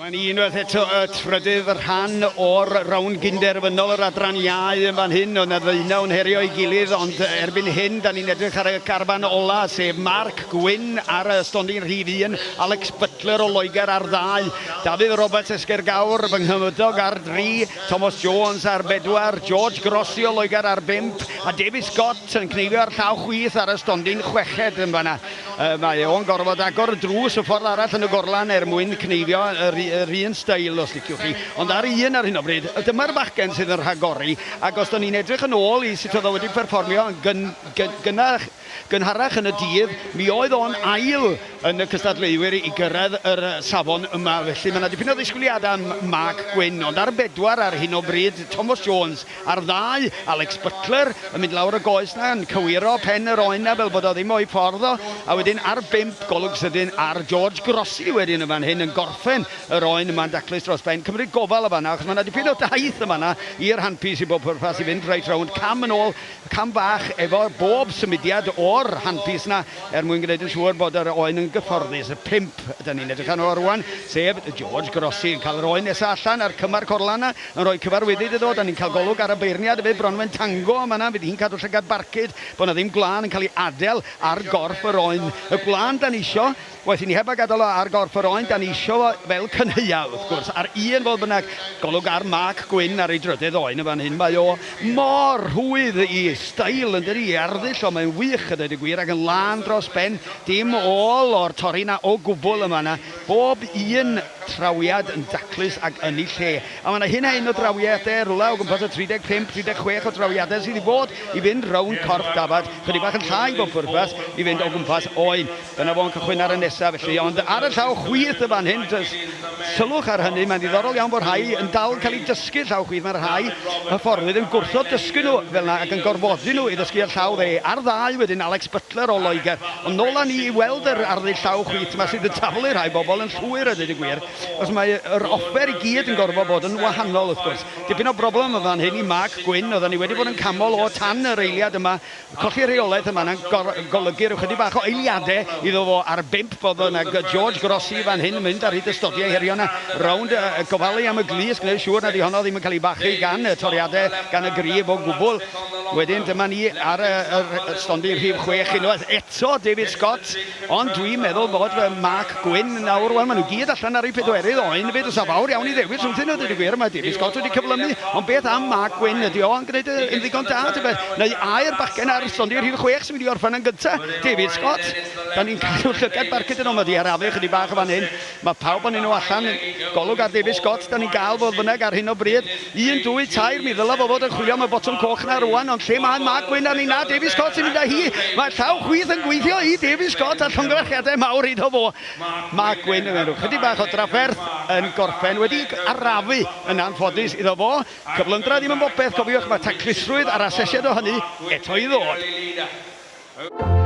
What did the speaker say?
Dyma ni unwaith eto y trydydd rhan o'r rownd gynderfynol yr adran iau yn fan hyn. Oedd 'na ddeunaw yn herio ei gilydd, ond erbyn hyn da ni'n edrych ar y garfan ola, sef Mark Gwyn ar y stondin rhif 1, Alex Butler o Loegr ar ddau, Dafydd Roberts Esgairgawr, fy nghymydog ar dri, Thomas Jones ar bedwar, George Grossi o Loegr ar bump, a David Scott yn cneifio ar llaw chwith ar y stondin chweched yn fanna. Mae o'n gorfod agor y drws y ffordd arall yn y gorlan er mwyn cneifio yr, yr un steil, os liciwch chi. Ond ar un ar hyn o bryd, dyma'r bachgen sydd yn rhagori, ac os da ni'n edrych yn ôl i sut oedd o wedi perfformio yn gyn, gyn, gynnach, gynharach yn y dydd, mi oedd o'n ail yn y cystadleuwyr i gyrraedd yr safon yma. Felly mae yna dipyn o ddisgwyliadau am Mark Gwyn, ond ar bedwar ar hyn o bryd, Thomas Jones Ar ddau, Alex Butler yn mynd lawr y goes 'na, yn cywiro pen yr oen 'na fel bod o ddim o'i ffordd o, a wedyn ar bump, golwg sydyn ar George Grossi wedyn yn fan hyn yn gorffen yr oen yma'n daclus dros ben. Cymryd gofal yn fan'na, achos mae 'na dipyn o daith yn fan'na i'r handpiece i bob pwrpas i fynd reit rownd, cam yn ôl, cam bach efo bob symudiad o'r handpiece 'na er mwyn gwneud yn siŵr bod yr oen yn gyfforddus. Y pump ydan ni'n edrych arno fo rŵan, sef George Grossi yn cael yr oen nesa allan a'r cymar corlan 'na. Yn rhoi cyfarwyddyd iddo, dan ni'n cael golwg ar y beirniad efyd, Bronwen Tango yn fan'na, fydd hi'n cadw llygad barcud bod 'na ddim gwlân yn cael ei adael ar gorff yr oen. Y gwlân dan ni isio, waeth i ni heb a gadael o ar gorff yr oen, dan ni isio fo fel cynhaeaf, wrth gwrs. Ar un, fodd bynnag, golwg ar Mark Gwyn ar ei drydydd oen yn fan hyn, mae o mor rhwydd i steil, yn dydi, i arddull o, mae'n wych a dweud y gwir, ac yn lân dros ben, dim ôl o'r torri 'na o gwbl yn fan'na. Bob un trawiad yn daclus ac yn ei lle. A mae 'na hyn a hyn o drawiadau, rywle o gwmpas y 35, 36 o drawiadau sydd i fod i fynd rownd corff dafad, chydig bach yn llai bob pwrpas, i fynd o gwmpas oen. Dyna fo'n cychwyn ar y nesaf felly, ond ar y llaw chwith yn fan hyn, sylwch ar hynny, mae'n ddiddorol iawn bod rhai yn dal cael eu dysgu llaw chwith, mae rhai hyfforddwyr yn gwrthod dysgu nhw fel 'na ac yn gorfodi nhw i ddysgu ar llaw dde. Ar ddau wedyn, Alex Butler o Loegr. Ond nôl â ni i weld yr arddull llaw chwith 'ma sydd yn taflu rhai bobl yn llwyr a dweud y gwir, achos mae yr offer i gyd yn gorfod bod yn wahanol wrth gwrs. Dipyn o broblem yn fan hyn i Mark Gwyn, oedden ni wedi bod yn camol o tan yr eiliad yma, colli rheolaeth yma yna'n golygu rhyw chydig bach o eiliadau iddo fo ar bump, fodd bynnag George Grossi fan hyn yn mynd ar hyd y stodiau herio yna rownd, gofalu am y glust, gwneud siŵr nad yw honno ddim yn cael ei bachu gan y toriadau, gan y grib o gwbl. Wedyn dyma ni ar y, y stondin rhif 6 unwaith eto David Scott, ond dwi'n meddwl bod Mark Gwyn nawr, wel maen nhw gyd allan ar eu pedwerydd oen hefyd, oes 'na fawr iawn i ddewis rhwngthyn nhw, dweud y gwir, mae David Scott wedi cyflymu, ond beth am Mark Gwyn, ydy o'n gwneud yn ddigon da, tybed? Neu ai'r bachgen ar stondin rhif 6 sy'n mynd i orffen yn gyntaf, David Scott? Da ni'n cadw llygad barcud yn mae 'di arafu chydig bach yn fan hyn. Mae pawb ohonyn nhw allan, golwg ar David Scott, da ni'n gael fodd bynnag ar hyn o bryd. Un, dwy, tair, mi ddylai fo fod yn chwilio am y botwm coch 'na rwan, ond lle mae Mark Gwyn arni? Na, David Scott sy'n mynd â hi! Mae'r llaw chwith yn gweithio i David Scott a llongyfarchiadau mawr iddo fo. Mark Gwyn yn rhyw chydig bach o drafferth yn gorffen, wedi arafu yn anffodus iddo fo. Cyflymdra ddim yn bopeth, cofiwch, mae taclusrwydd a'r asesiad o hynny eto i ddod.